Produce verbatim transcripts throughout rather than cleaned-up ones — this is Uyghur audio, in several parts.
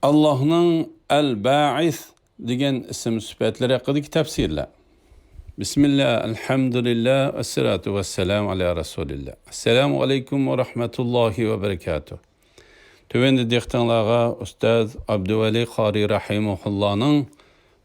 ئاللاھنىڭ ئەل-بائىس دېگەن ئىسىم سۈپەتلىرى ھەققىدىكى تەپسىرلەر. بىسمىللا، ئەلھەمدۇلىللا، ۋەسسالاتۇ ۋەسسالامۇ ئالا رەسۇلىللا. ئەسسالامۇ ئەلەيكۇم ۋە رەھمەتۇللاھى ۋە بەرىكاتۇھ. تۆۋەندە دىققىتىڭلارغا ئۇستاز ئابدۇۋەلى قارى رەھىمەھۇللانىڭ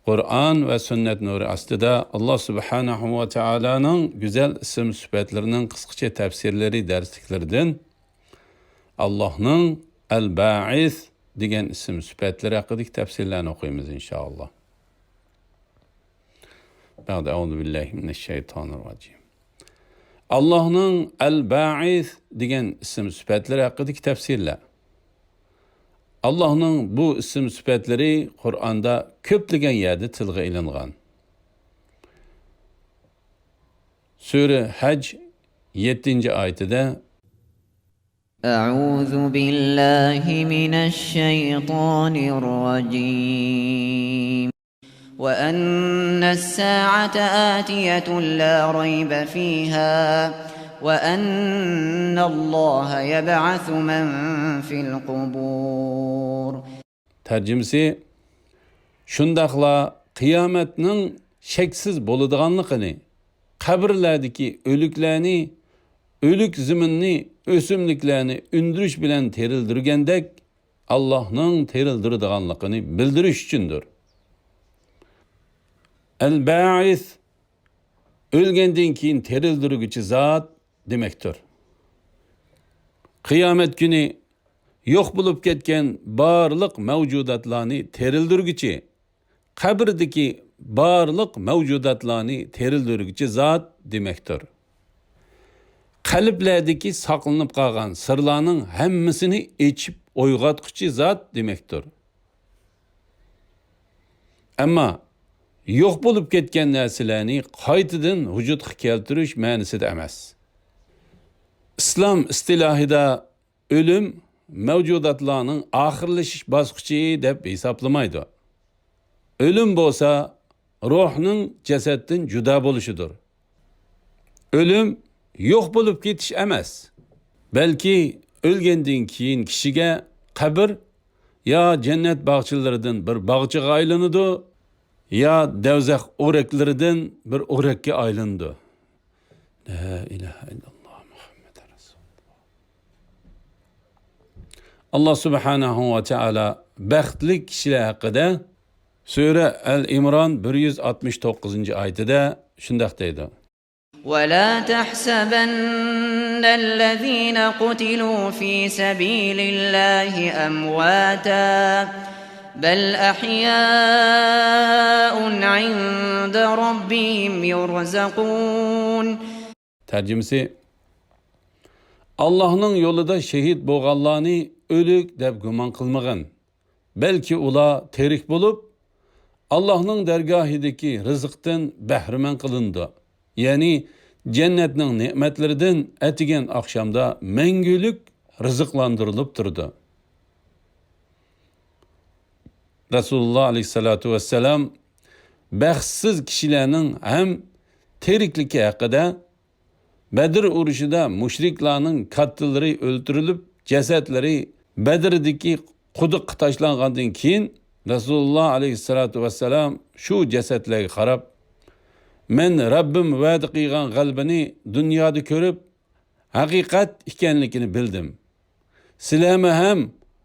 قۇرئان ۋە سۈننەت نۇرى ئاستىدا ئاللا سۇبھانەھۇ ۋە تائالانىڭ گۈزەل ئىسىم سۈپەتلىرىنىڭ قىسقىچە تەپسىرلىرى دەرسلىكلىرىدىن ئاللاھنىڭ ئەل-بائىس دېگەن ئىسىم سۈپەتلىرى ھەققىدىكى تەپسىرلەرنى ئوقۇيمىز، ئىنشائاللا. بەئدە، ئەئۇزۇ بىللاھى مىنەششەيتانىرراجىم. ئاللاھنىڭ ئەل-بائىس دېگەن ئىسىم سۈپەتلىرى ھەققىدىكى تەپسىرلەر. ئاللاھنىڭ بۇ ئىسىم سۈپەتلىرى قۇرئاندا كۆپلىگەن يەردە تىلغا ئېلىنغان. سۈرە ھەج يەتتىنچى ئايىتىدە، أعوذ بالله من الشيطان الرجيم. وأن الساعة آتية لا ريب فيها وأن الله يبعث من في القبور. تەرجىمىسى، شۇنداقلا قىيامەتنىڭ شەكسىز بولىدىغانلىقىنى، قەبرىلەردىكى ئۆلۈكلەرنى، ئۆلۈك زېمىننى، ئۆسۈملۈكلەرنى ئۈندۈرۈش بىلەن تىرىلدۈرگەندەك، ئاللاھنىڭ تىرىلدۈرىدىغانلىقىنى بىلدۈرۈش ئۈچۈندۇر. ئەل-بائىس، ئۆلگەندىن كېيىن تىرىلدۈرگۈچى زات دېمەكتۇر. قىيامەت كۈنى يوق بولۇپ كەتكەن بارلىق مەۋجۇداتلارنى تىرىلدۈرگۈچى، قەبرىدىكى بارلىق مەۋجۇداتلارنى تىرىلدۈرگۈچى زات دېمەكتۇر. قەلبلەردىكى ساقلىنىپ قالغان سىرلارنىڭ ھەممىسىنى ئېچىپ ئويغاتقۇچى زات دېمەكتۇر. ئەمما يوق بولۇپ كەتكەن نەرسىلەرنى قايتىدىن ۋۇجۇدقا كەلتۈرۈش مەنىسىدە ئەمەس. ئىسلام ئىستىلاھىدا ئۆلۈم مەۋجۇداتلارنىڭ ئاخىرلىشىش باسقۇچى دەپ ھېسابلىمايدۇ. ئۆلۈم بولسا روھنىڭ جەسەتتىن جۇدا بولۇشىدۇر. ئۆلۈم يوق بولۇپ كېتىش ئەمەس، بەلكى ئۆلگەندىن كېيىن كىشىگە قەبرە يا جەننەت باغچىلىرىدىن بىر باغچىغا ئايلىنىدۇ، يا دەۋزەخ ئورەكلىرىدىن بىر ئورەككە ئايلىنىدۇ. لا ئىلاھە ئىللاللا مۇھەممەدۇر رەسۇلۇللا. ئاللا سۇبھانەھۇ ۋە تائالا بەختلىك كىشىلەر ھەققىدە سۈرە ئەل ئىمران بىر يۈز ئاتمىش توققۇزىنچى ئايىتىدە شۇنداق دەيدۇ. ولا تحسبن الذين قتلوا في سبيل الله أمواتا بل أحياء عند ربهم يرزقون. تەرجىمىسى، ئاللاھنىڭ يولىدا شېھىت بولغانلارنى ئۆلۈك دەپ گۇمان قىلمىغىن. بەلكى ئۇلار تىرىك بولۇپ، ئاللاھنىڭ دەرگاھىدىكى رىزىقتىن بەھرىمەن قىلىنىدۇ. يەنى جەننەتنىڭ نېمەتلىرىدىن ئەتىگەن ئاخشامدا مەڭگۈلۈك رىزىقلاندۇرۇلۇپ تۇرىدۇ. رەسۇلۇللا ئەلەيھىسسالاتۇ ۋەسسالام بەختسىز كىشىلەرنىڭ ھەم تىرىكلىكى ھەققىدە، بەدر ئۇرۇشىدا مۇشرىكلارنىڭ كاتتىلىرى ئۆلتۈرۈلۈپ، جەسەتلىرى بەدردىكى قۇدۇققا تاشلانغاندىن كېيىن، رەسۇلۇللا ئەلەيھىسسالاتۇ ۋەسسالام شۇ جەسەتلەرگە قاراپ، مەن رەببىم ۋەدە قىلغان غەلىبىنى دۇنيادا كۆرۈپ، ھەقىقەت ئىكەنلىكىنى بىلدىم. سىلەرمۇ ھەم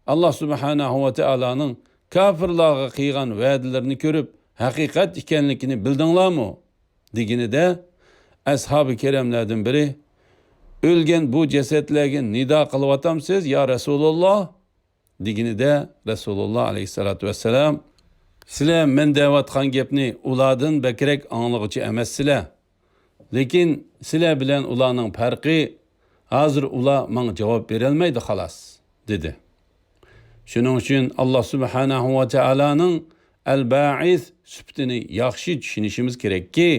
ئاللا سۇبھانەھۇ ۋە تائالانىڭ كاپىرلارغا قىلغان ۋەدىلىرىنى كۆرۈپ، ھەقىقەت ئىكەنلىكىنى بىلدىڭلارمۇ؟ دېگىنىدە، ئەسھابى كىراملاردىن بىرى، ئۆلگەن بۇ جەسەتلەرگە نىدا قىلىۋاتامسىز، يا رەسۇلۇللا؟ دېگىنىدە، رەسۇلۇللا ئەلەيھىسسالاتۇ ۋەسسالام، سىلەر مەن دەۋاتقان گەپنى ئۇلاردىن بەكرەك ئاڭلىغۇچى ئەمەسسىلەر. لېكىن سىلەر بىلەن ئۇلارنىڭ پەرقى، ھازىر ئۇلار ماڭا جاۋاب بېرەلمەيدۇ، خالاس، دېدى. شۇنىڭ ئۈچۈن ئاللا سۇبھانەھۇ ۋە تائالانىڭ ئەل-بائىس سۈپىتىنى ياخشى چۈشىنىشىمىز كېرەككى،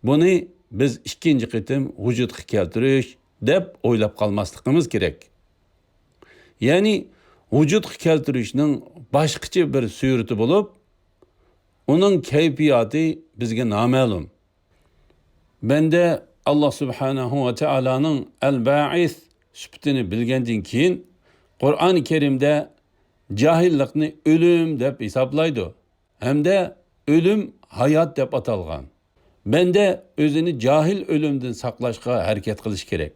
بۇنى بىز ئىككىنچى قېتىم ۋۇجۇدقا كەلتۈرۈش دەپ ئويلاپ قالماسلىقىمىز كېرەك. يەنى ۋۇجۇدقا كەلتۈرۈشنىڭ باشقىچە بىر سۈرىتى بولۇپ، ئۇنىڭ كەيپىياتى بىزگە نامەلۇم. بەندە ئاللا سۇبھانەھۇ ۋە تائالانىڭ ئەل-بائىس سۈپىتىنى بىلگەندىن كېيىن، قۇرئانى كەرىمدە جاھىللىقنى ئۆلۈم دەپ ھېسابلايدۇ ھەمدە ئۆلۈم ھايات دەپ ئاتالغان. بەندە ئۆزىنى جاھىل ئۆلۈمدىن ساقلاشقا ھەرىكەت قىلىش كېرەك.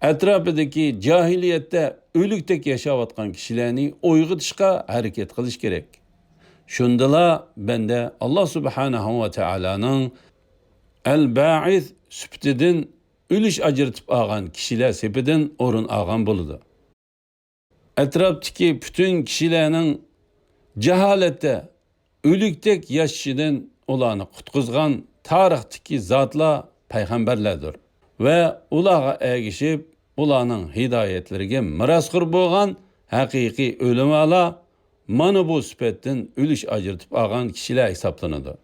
ئەتراپىدىكى جاھىلىيەتتە ئۆلۈكتەك ياشاۋاتقان كىشىلەرنى ئويغىتىشقا ھەرىكەت قىلىش كېرەك. شۇندىلا بەندە ئاللا سۇبھانەھۇ ۋە تائالانىڭ ئەل-بائىس سۈپىتىدىن ئۈلۈش ئاجرىتىپ ئالغان كىشىلەر سېپىدىن ئورۇن ئالغان بولىدۇ. ئەتراپتىكى پۈتۈن كىشىلەرنىڭ جاھالەتتە ئۆلۈكتەك ياشىشىدىن ئۇلارنى قۇتقۇزغان تارىختىكى زاتلار پەيغەمبەرلەردۇر ۋە ئۇلارغا ئەگىشىپ، ئۇلارنىڭ ھىدايەتلىرىگە مىراسخور بولغان ھەقىقىي ئۆلىمالار مانا بۇ سۈپەتتىن ئۈلۈش ئاجرىتىپ ئالغان كىشىلەر ھېسابلىنىدۇ.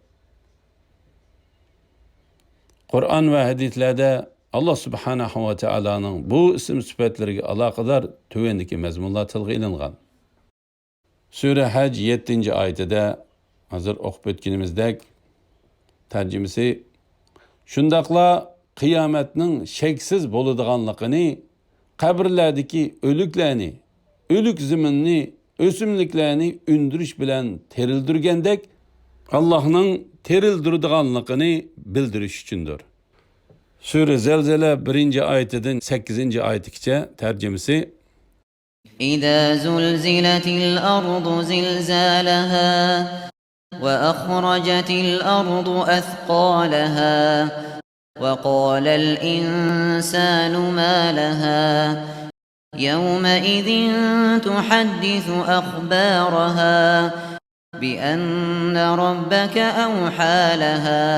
قۇرئان ۋە ھەدىسلەردە ئاللا سۇبھانەھۇ ۋە تائالانىڭ بۇ ئىسىم سۈپەتلىرىگە ئالاقىدار تۆۋەندىكى مەزمۇنلار تىلغا ئېلىنغان. سۈرە ھەج يەتتىنچى ئايىتىدە، ھازىر ئوقۇپ ئۆتكىنىمىزدەك، تەرجىمىسى، شۇنداقلا قىيامەتنىڭ شەكسىز بولىدىغانلىقىنى، قەبرىلەردىكى ئۆلۈكلەرنى، ئۆلۈك زېمىننى، ئۆسۈملۈكلەرنى ئۈندۈرۈش بىلەن تىرىلدۈرگەندەك، ئاللاھنىڭ تىرىلدۈرىدىغانلىقىنى بىلدۈرۈش ئۈچۈندۇر. سۈرە زەلزەلە بىرىنچى ئايىتىدىن سەككىزىنچى ئايىتىگىچە، تەرجىمىسى، إذا زلزلت الأرض زلزالها وأخرجت الأرض أثقالها وقال الإنسان ما لها يومئذ تحدث أخبارها بأن ربك أوحى لها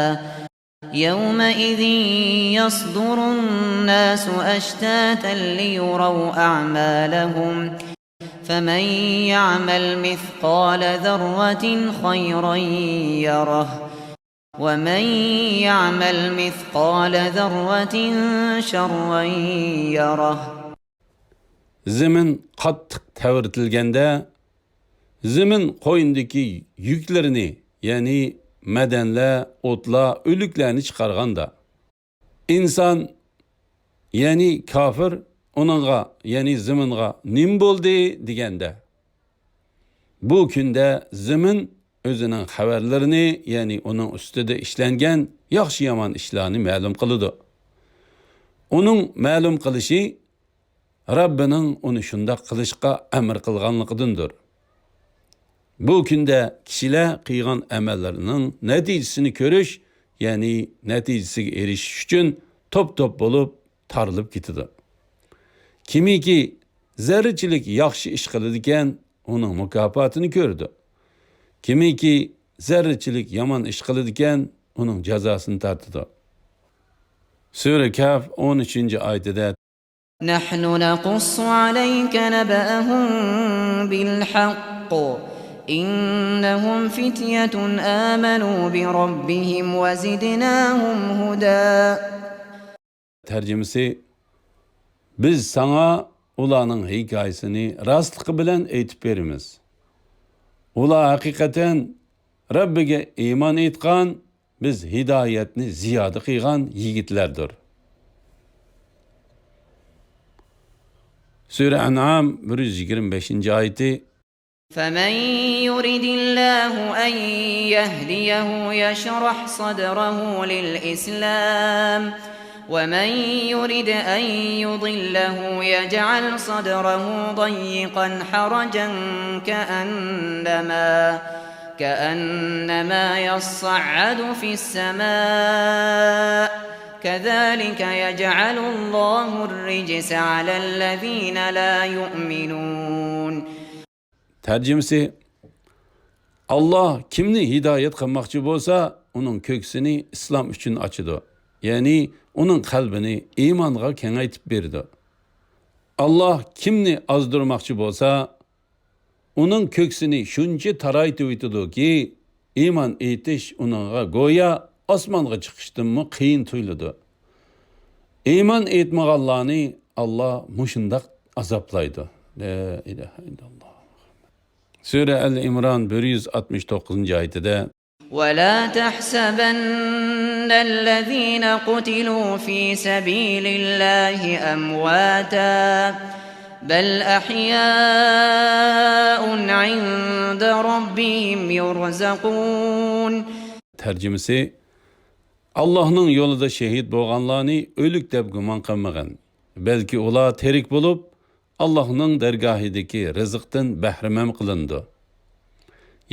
يومئذ يصدر الناس أشتاتا ليروا أعمالهم فمن يعمل مثقال ذرة خيرا يره ومن يعمل مثقال ذرة شرا يره. زېمىن قاتتىق تەۋرىتىلگەندە، زېمىن قوينىدىكى يۈكلىرىنى، يەنى مەدەنلەر، ئوتلار، ئۆلۈكلەرنى چىقارغاندا، ئىنسان، يەنى كاپىر، ئۇنىڭغا، يەنى زېمىنغا نېمە بولدى دېگەندە، بۇ كۈندە زېمىن ئۆزىنىڭ خەۋەرلىرىنى، يەنى ئۇنىڭ ئۈستىدە ئىشلەنگەن ياخشى-يامان ئىشلارنى مەلۇم قىلىدۇ. ئۇنىڭ مەلۇم قىلىشى رەببىنىڭ ئۇنى شۇنداق قىلىشقا ئەمر قىلغانلىقىدىندۇر. بۇ كۈندە كىشىلەر قىلغان ئەمەللىرىنىڭ نەتىجىسىنى كۆرۈش، يەنى نەتىجىسىگە ئېرىشىش ئۈچۈن توپ-توپ بولۇپ تارىلىپ كېتىدۇ. كىمكى زەررىچىلىك ياخشى ئىش قىلىدىكەن، ئۇنىڭ مۇكاپاتىنى كۆرىدۇ. كىمكى زەررىچىلىك يامان ئىش قىلىدىكەن، ئۇنىڭ جازاسىنى تارتىدۇ. سۈرە كەھف ئون ئۈچىنچى ئايىتىدە، نحن نقص عليك نبأهم بالحق إنهم فتية آمنوا بربهم وزدناهم هدى. تەرجىمىسى، بىز ساڭا ئۇلارنىڭ ھېكايىسىنى راستلىقى بىلەن ئېيتىپ بېرىمىز. ئۇلار ھەقىقەتەن رەببىگە ئىمان ئېيتقان، بىز ھىدايەتنى زىيادە قىلغان يىگىتلەردۇر. سۈرە ئەنئام بىر يۈز يىگىرمە بەشىنچى ئايىتى. فمن يرد الله أن يهديه يشرح صدره للإسلام ومن يرد أن يضله يجعل صدره ضيقا حرجا كأنما كأنما يصعد في السماء كذلك يجعل الله الرجس على الذين لا يؤمنون. تەرجىمىسى، ئاللا كىمنى ھىدايەت قىلماقچى بولسا، ئۇنىڭ كۆكسىنى ئىسلام ئۈچۈن ئاچىدۇ. يەنى ئۇنىڭ قەلبىنى ئىمانغا كېڭەيتىپ بېرىدۇ. ئاللا كىمنى ئازدۇرماقچى بولسا، ئۇنىڭ كۆكسىنى شۇنچە تارايتىۋېتىدۇكى، ئىمان ئېيتىش ئۇنىڭغا گويا ئاسمانغا چىقىشتىنمۇ قىيىن تۇيۇلىدۇ. ئىمان ئېيتمىغانلارنى ئاللا مۇشۇنداق ئازابلايدۇ. لا ئىلاھە ئىللاللا. سۈرە ئەل ئىمران بىر يۈز ئاتمىش توققۇزىنچى ئايىتىدە، ولا تحسبن الذين قتلوا في سبيل الله أمواتا بل أحياء عند ربهم يرزقون. تەرجىمىسى: ئاللاھنىڭ يولىدا شېھىت بولغانلارنى ئۆلۈك دەپ گۇمان قىلمىغىن. بەلكى ئۇلار تىرىك بولۇپ، ئاللاھنىڭ دەرگاھىدىكى رىزىقتىن بەھرىمەن قىلىنىدۇ.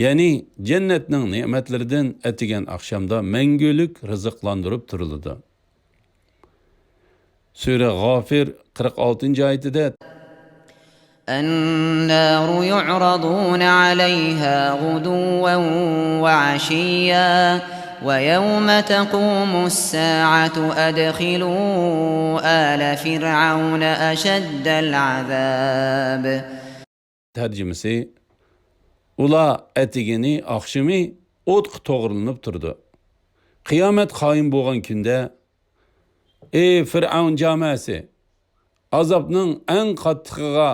يەنى جەننەتنىڭ نېمەتلىرىدىن ئەتىگەن ئاخشامدا مەڭگۈلۈك رىزىقلاندۇرۇپ تۇرۇلىدۇ. سۈرە غافىر قىرىق ئالتىنچى ئايىتىدە: النار يعرضون عليها غدوا وعشيا ويوم تقوم الساعة أدخلوا آل فرعون أشد العذاب. تەرجىمىسى: ئۇلار ئەتىگىنى ئاخشىمى ئوتقا توغرىلىنىپ تۇرىدۇ. قىيامەت قايىم بولغان كۈندە: ئەي فىرئەۋن جامەسى، ئازابنىڭ ئەڭ قاتتىقىغا،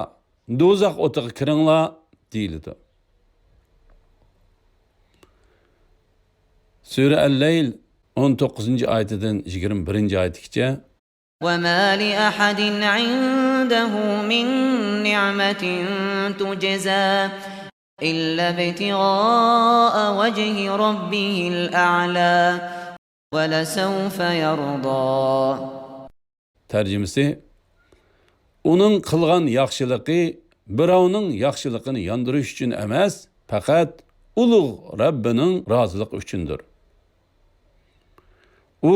دوزاخ ئوتىغا كىرىڭلار، دېيىلىدۇ. سۈرە ئەل-لەيل ئون توققۇزىنچى ئايىتىدىن يىگىرمە بىرىنچى ئايىتىگىچە. وما لأحد عنده من نعمة تجزى إلا ابتغاء وجه ربه الأعلى ولسوف يرضى. تەرجىمىسى: ئۇنىڭ قىلغان ياخشىلىقى بىراۋنىڭ ياخشىلىقىنى ياندۇرۇش ئۈچۈن ئەمەس، پەقەت ئۇلۇغ رەببىنىڭ رازىلىقى ئۈچۈندۇر. ئۇ،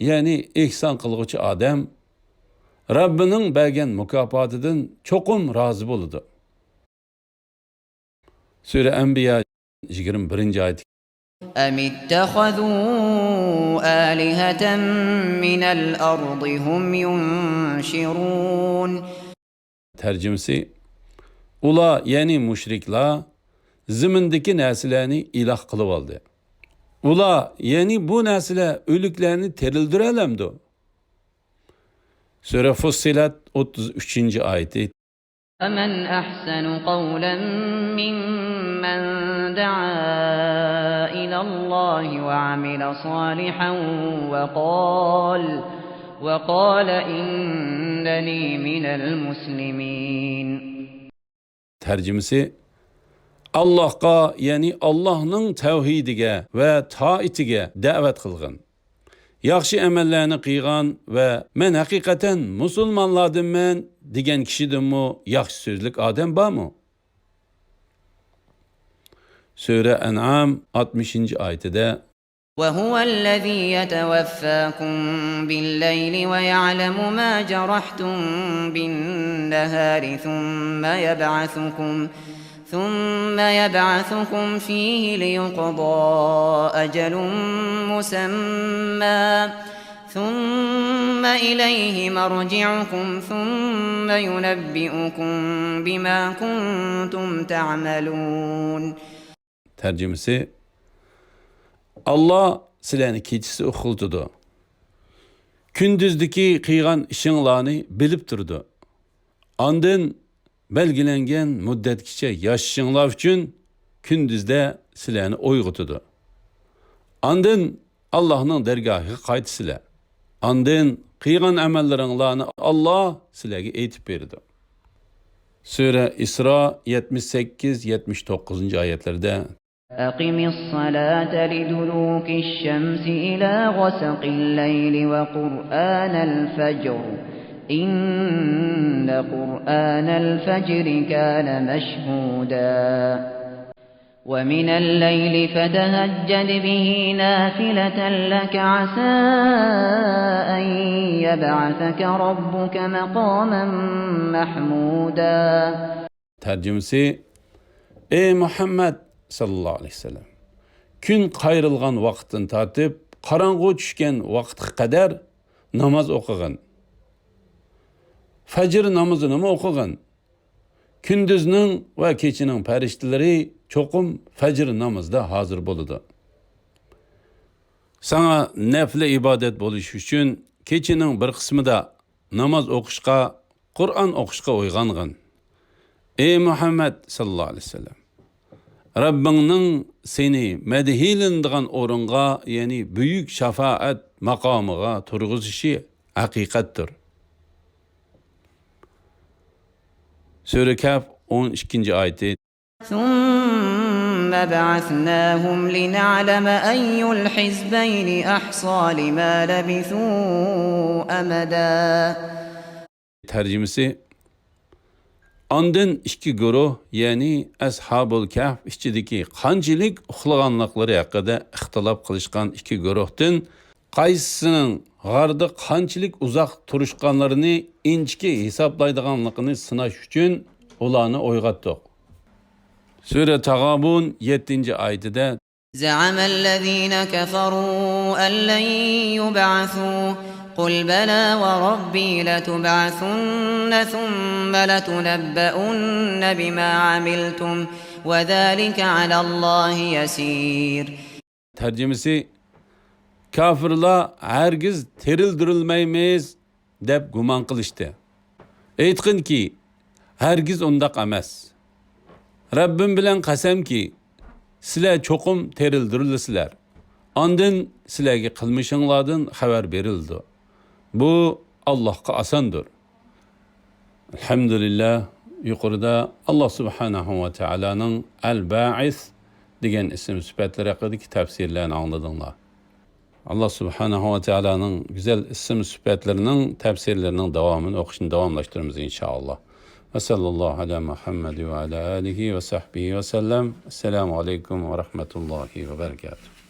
يەنى ئېھسان قىلغۇچى ئادەم، رەببىنىڭ بەرگەن مۇكاپاتىدىن چوقۇم رازى بولىدۇ. سۈرە ئەنبىيا، يىگىرمە بىرىنچى ئايەت. أم اتخذوا آلهة من الأرض هم ينشرون. تەرجىمىسى: ئۇلار، يەنى مۇشرىكلار، زېمىندىكى نەرسىلەرنى ئىلاھ قىلىۋالدى. ئۇلار، يەنى بۇ نەرسىلەر ئۆلۈكلەرنى تىرىلدۈرەلەمدۇ؟ سۈرە فۇسسىلەت، ئوتتۇز ئۈچىنچى ئايىتى. ومن أحسن قولا ممن دعا إلى الله وعمل صالحا وقال، وقال إنني من المسلمين. تەرجىمىسى: ئاللاھقا، يەنى ئاللاھنىڭ تەۋھىدىگە ۋە تائىتىگە دەۋەت قىلغىن. ياخشى ئەمەللەرنى قىلغان ۋە مەن ھەقىقەتەن مۇسۇلمانلاردىنمەن دېگەن كىشىدىنمۇ ياخشى سۆزلۈك ئادەم بارمۇ؟ سۈرە ئەنئام ئاتمىشىنچى ئايىتىدە. وهو الذي يتوفاكم بالليل ويعلم ما جرحتم بالنهار ثم يبعثكم ثم يبعثكم فيه ليقضى أجل مسمى ثم إليه مرجعكم ثم ينبئكم بما كنتم تعملون. تەرجىمىسى: ئاللا سىلەرنى كېچىسى ئۇخلىتىدۇ. كۈندۈزدىكى قىلغان ئىشىڭلارنى بىلىپ تۇرىدۇ. ئاندىن بەلگىلەنگەن مۇددەتكىچە ياشىشىڭلار ئۈچۈن كۈندۈزدە سىلەرنى ئويغىتىدۇ. ئاندىن ئاللاھنىڭ دەرگاھىغا قايتىسىلەر. ئاندىن قىلغان ئەمەللىرىڭلارنى ئاللا سىلەرگە ئېيتىپ بېرىدۇ. سۈرە ئىسرا، يەتمىش سەككىز، يەتمىش توققۇزىنچى ئايەتلەردە. أقم الصلاة لدلوك الشمس إلى غسق الليل وقرآن الفجر إن قرآن الفجر كان مشهودا ومن الليل فتهجد به نافلة لك عسى أن يبعثك ربك مقاما محمودا. تەرجىمىسى: ئەي مۇھەممەد ساللاللاھۇ ئەلەيھى ۋەسەللەم، كۈن قايرىلغان ۋاقىتتىن تارتىپ قاراڭغۇ چۈشكەن ۋاقىتقا قەدەر ناماز ئوقۇغىن. فەجر نامىزىنىمۇ ئوقۇغىن. كۈندۈزنىڭ ۋە كېچىنىڭ پەرىشتىلىرى چوقۇم فەجر نامىزىدا ھازىر بولىدۇ. ساڭا نەپلە ئىبادەت بولۇشى ئۈچۈن كېچىنىڭ بىر قىسمىدا ناماز ئوقۇشقا، قۇرئان ئوقۇشقا ئويغانغىن. ئەي مۇھەممەد ساللاللاھۇ ئەلەيھى ۋەسەللەم، رەببىڭنىڭ سېنى مەدھىيلىنىدىغان ئورۇنغا، يەنى بۈيۈك شاپائەت ماقامىغا تۇرغۇزۇشى ھەقىقەتتۇر. سۈرە كەھف، ئون ئىككىنچى ئايىتى. ثم بعثناهم لنعلم أي الحزبين أحصى لما لبثوا أمدا. تەرجىمىسى: ئاندىن ئىككى گۇرۇھ، يەنى ئەسھابۇل كەھف ئىچىدىكى قانچىلىك ئۇخلىغانلىقلىرى ھەققىدە ئىختىلاپ قىلىشقان ئىككى گۇرۇھتىن قايسىسىنىڭ غاردا قانچىلىك ئۇزاق تۇرۇشقانلىرىنى ئىنچىكە ھېسابلايدىغانلىقىنى سىناش ئۈچۈن ئۇلارنى ئويغاتتۇق. سۈرە تاغابۇن، يەتتىنچى ئايىتىدە. زعم الذين كفروا أن لن يبعثوا قل بلى وربي لتبعثن ثم لتنبؤن بما عملتم وذلك على الله يسير. تەرجىمىسى: كاپىرلار ھەرگىز تىرىلدۈرۈلمەيمىز دەپ گۇمان قىلىشتى. ئېيتقىنكى، ھەرگىز ئۇنداق ئەمەس. رەببىم بىلەن قەسەمكى، سىلەر چوقۇم تىرىلدۈرۈلىسىلەر. ئاندىن سىلەرگە قىلمىشىڭلاردىن خەۋەر بېرىلىدۇ. بۇ ئاللاھقا ئاساندۇر. ئەلھەمدۇلىللا، يۇقىرىدا ئاللا سۇبھانەھۇ ۋە تائالانىڭ ئەل-بائىس دېگەن ئىسىم سۈپەتلىرى ھەققىدىكى تەپسىرلەرنى ئاڭلىدىڭلار. ئاللا سۇبھانەھۇ ۋە تائالانىڭ گۈزەل ئىسىم سۈپەتلىرىنىڭ تەپسىرلىرىنىڭ داۋامىنى ئوقۇشنى داۋاملاشتۇرىمىز، ئىنشائاللا. ۋە سەللەللاھۇ ئەلا مۇھەممەد ۋە ئەلا ئالىھى ۋە سەھبىھى ۋە سەللەم. ئەسسالامۇ ئەلەيكۇم ۋە رەھمەتۇللاھى ۋە بەرىكاتۇھ.